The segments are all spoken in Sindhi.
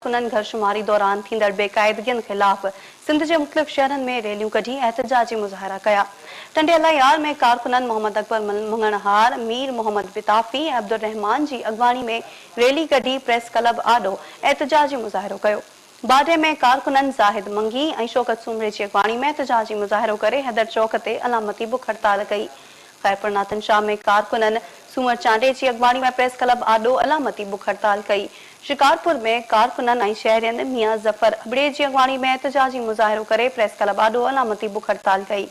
ڪارڪنن گهر شماري دوران ٿيندڙ بيقاعدگين خلاف سنڌ جي مختلف شهرن ۾ ريليون ڪڍي احتجاجي مظاهرا ڪيا. ٽنڊي الله يار ۾ ڪارڪنن محمد اڪبر مڱڻهار، مير محمد پتافي ۽ عبدالرحمان جي اڳواڻي ۾ ريلي ڪڍي پريس ڪلب آڏو احتجاجي مظاهرو ڪيو. باڊهه ۾ ڪارڪنن زاهد منگي ۽ شوڪت سومري جي اڳواڻي ۾ احتجاجي مظاهرو ڪري حيدر چوڪ تي علامتي بک هڙتال ڪئي. خيرپور ناٿن شاهه ۾ ڪارڪنن سومر چانڊيي جي اڳواڻي ۾ پريس ڪلب آڏو علامتي بک هڙتال ڪئي. شڪارپور ۾ ڪارڪنن ۽ شهرين ميان ظفر ابڙي جي اڳواڻي ۾ احتجاجي مظاهرو ڪري پريس ڪلب آڏو علامتي بک هڙتال ڪئي.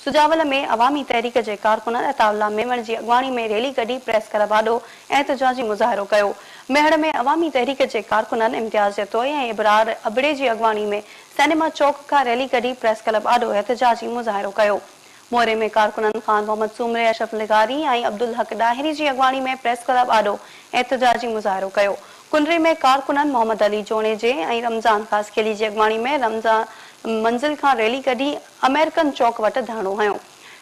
سجاول ۾ عوامي تحريڪ جي ڪارڪنن عطاء الله ميمڻ جي اڳواڻي ۾ ريلي ڪڍي پريس ڪلب آڏو احتجاجي مظاهرو ڪيو. ميهڙ ۾ عوامي تحريڪ جي ڪارڪنن امتياز جتوئي ۽ ابرار ابڙي جي اڳواڻي ۾ سئنيما چوڪ کان ريلي ڪڍي پريس ڪلب آڏو احتجاجي مظاهرو ڪيو. موري ۾ ڪارڪنن خان محمد سومري، اشرف لغاري ۽ عبدالحق ڏاهري جي اڳواڻي ۾ پريس ڪلب آڏو احتجاجي مظاهرو ڪيو. ڪنري ۾ ڪارڪنن محمد علي جوڻيجي ۽ رمضان خاصخيلي جي اڳواڻي ۾ رمضان منزل کان ريلي ڪڍي آمريڪن چوڪ وٽ ڌرڻو هنيو.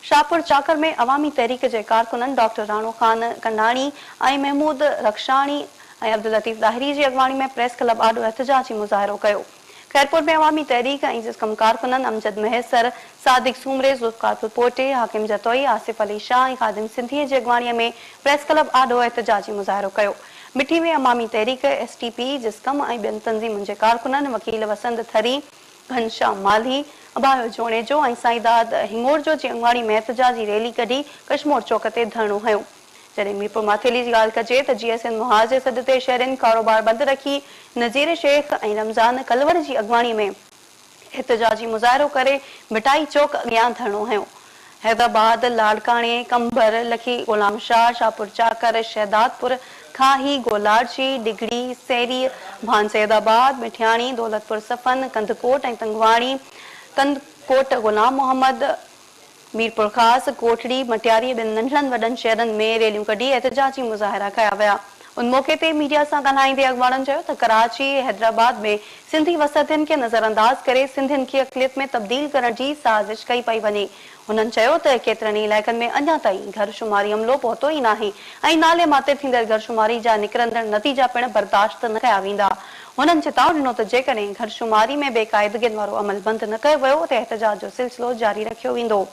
شاهپور چاڪر ۾ عوامي تحريڪ جي ڪارڪنن ڊاڪٽر راڻو خان ڪنڊاڻي ۽ محمود رخشاڻي ۽ عبداللطيف ڏاهري جي اڳواڻي ۾ پريس ڪلب آڏو احتجاجي مظاهرو ڪيو. خيرپور ۾ عوامي تحريڪ ۽ جسقم ڪارڪنن امجد مهيسر، صادق سومري، ذوالفقار ڦلپوٽي، حاڪم جتوئي، آصف علي شاهه ۽ خادم سنڌيء جي اڳواڻي ۾ پريس ڪلب آڏو احتجاجي مظاهرو ڪيو. مٺي ۾ عوامي تحريڪ، ايس ٽي پي، جسقم ۽ ٻين تنظيمن جي ڪارڪنن وڪيل وسند ٿري، گهنشام مالهي، ابايو جوڻيجو ۽ سائينداد هڱورجو جي اڳواڻي ۾ احتجاجي ريلي ڪڍي ڪشمور چوڪ تي ڌرڻو هنيو. جڏهن ميرپور ماٿيلي جي ڳالهه ڪجي ته جيئي سنڌ محاذ جي سڏ تي شهرين ڪاروبار بند رکي نذير شيخ ۽ رمضان ڪلوڙ جي اڳواڻي ۾ احتجاجي مظاهرو ڪري ڀٽائي چوڪ اڳيان ڌرڻو هنيو. حيدرآباد، لاڙڪاڻي، قمبر، لکي غلام شاهه، شاهپور چاڪر، شهدادپور، کاهي، گولاڙچي، ڊگهڙي، سيري، ڀان سيد آباد، مٺياڻي، دولتپور صفن، ڪنڌڪوٽ ۽ تنگواڻي، ڪنڌڪوٽ غلام محمد، ميرپورخاص، ڪوٽڙي، مٽياري ۽ ٻين ننڍڙن وڏن شهرن ۾ ريليون ڪڍي احتجاجي مظاهرا ڪيا ويا. ان موقعي تي ميڊيا سان ڳالهائيندي اڳواڻن چيو ته ڪراچي، حيدرآباد ۾ سنڌي وسندين کي نظرانداز ڪري سنڌين کي اقليت ۾ تبديل ڪرڻ جي سازش ڪئي پئي وڃي. هنن چيو ته ڪيترن ئي علائقن ۾ اڃا تائين گهر شماري عملو پهتو ئي ناهي ۽ نالي ماتر ٿيندڙ گهر شماري جا نڪرندڙ نتيجا پڻ برداشت نه ڪيا ويندا. هنن چتاء ڏنو ته جيڪڏهن گهر شماري ۾ بي قاعدگين وارو عمل بند نه ڪيو ويو ته احتجاج جو سلسلو جاري رکيو ويندو.